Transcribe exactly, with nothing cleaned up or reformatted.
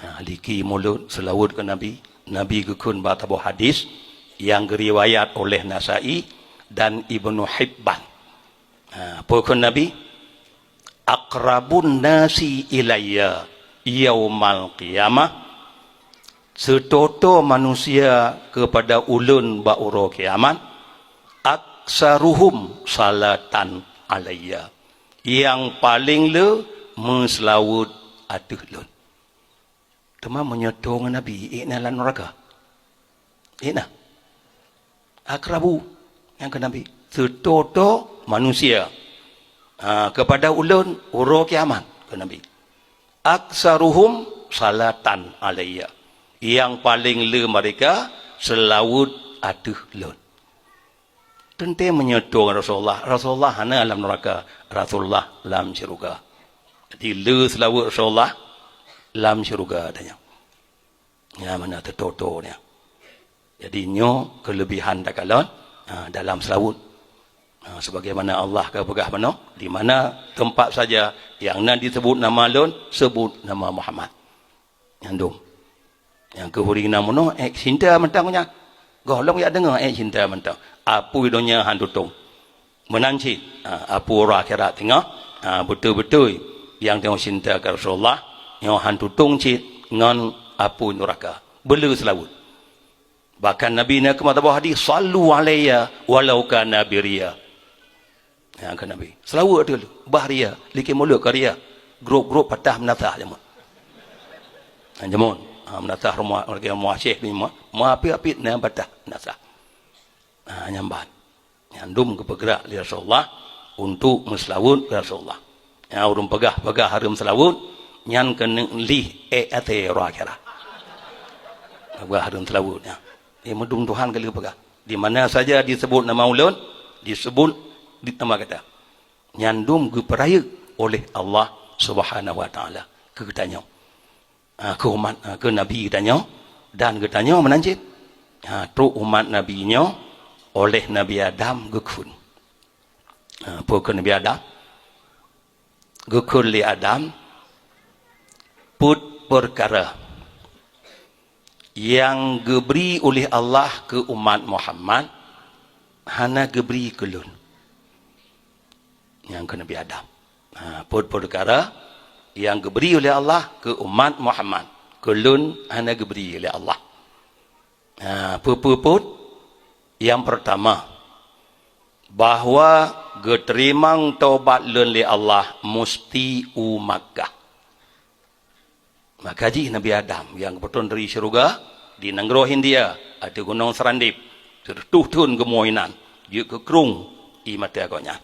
Ha, liki mulod seulaweuet keu Nabi. Nabi geukheun bak saboh hadis nyang geuriwayat oleh Nasai dan Ibnu Hibban. Ha, peue kheun Nabi? "Aqrabun nasi ilayya yaumal qiyamah," seutoto manusia keupada ulôn bak uroe kiamat, "aktsaruhum salatan alayya," nyang paleng le meuseulaweuet ateueh lôn. Teuma meunyoe toe ngon Nabi, ék na lam nuraka? Ék na? "Aqrabu," nyang kheun Nabi, "seutoto manusia, ha, keupada ulôn uroe kiamat," kheun Nabi. "Aktsaruhum salatan alayya," nyang paleng le meureka seulaweuet ateueh lôn. Teuntée meunyoe toe ngon Rasulullah, Rasulullah hana lam nuraka, Rasulullah lam syeuruga. Jadi le seulaweuet Rasulullah lam syeuruga tanyoe. Nyan mana teutoto nyan. Jadi nyoe keuleubihan takalon, ha, dalam seulaweuet. Ha, sebagaimana Allah ka peugah meunoe, "Di mana teumpat saja nyang na disebut nama lôn, sebut nama Muhammad." Nyan dum. Nyang keu ureuëng na meunoe ék cinta mantong nyan. Gohlom jak deungoe ék cinta mantong. Apui donya han tutong. Meunan cit, ha, apui uroe akhirat teungoh, ha, beutôi-beutôi nyang teungoh cinta keu Rasulullah, nyoe han tutong cit ngon apui nuraka. Beule seulaweuet. Bahkan Nabi na keumah saboh hadis, "Sallu alayya walau kana biriya." Nyang kheun Nabi, "Seulaweuet ateueh lôn, bah ria, likot mulod ka ria." Grup-grup patah meunasah jameun. Ha, jameun. Ha, meunasah rumoh, lagée rumoh Aceh ni, ma-, ma apit-apit na patah meunasah. Ha, nyan ban. Nyan dum geupeugrak lé Rasulullah untuk meuseulaweuet keu Rasulullah. Nyang ureuëng peugah-peugah hareuem seulaweuet, nyan keuneuk lih ék até uroe akhirat. Peugah hareuem seulaweuet nyan. Eh, meudum Tuhan ka lheueh peugah. Di mana saja disebut nama ulôn, disebut di nama gata. Nyan dum geupeurayeuk oleh Allah Subhanahu Wa Taala keu geutanyoe. Ha, keu umat, ha, keu Nabi geutanyoe dan geutanyoe meunan cit. Ha, trok umat Nabi nyoe oleh Nabi Adam geukheun. Ha, peue kheun Nabi Adam? Geukheun lé Adam, peuet peukara nyang geubri uleh Allah keu umat Muhammad hana geubri keu lôn. Nyang keu Nabi Adam. Ha, peuet-peuet peukara nyang geubri uleh Allah keu umat Muhammad, keu lôn hana geubri uleh Allah. Ha, peue-peue peuet? Nyang peurtama, bahwa geuteurimong tobat lôn lé Allah musti u Makkah. Maka jih Nabi Adam nyang geupeutrön dari syeuruga di nanggroe Hindia, ateueh gunong Serandip, sireutôh thon geumue inan, jeuet keu krueng ie mata gobnyan.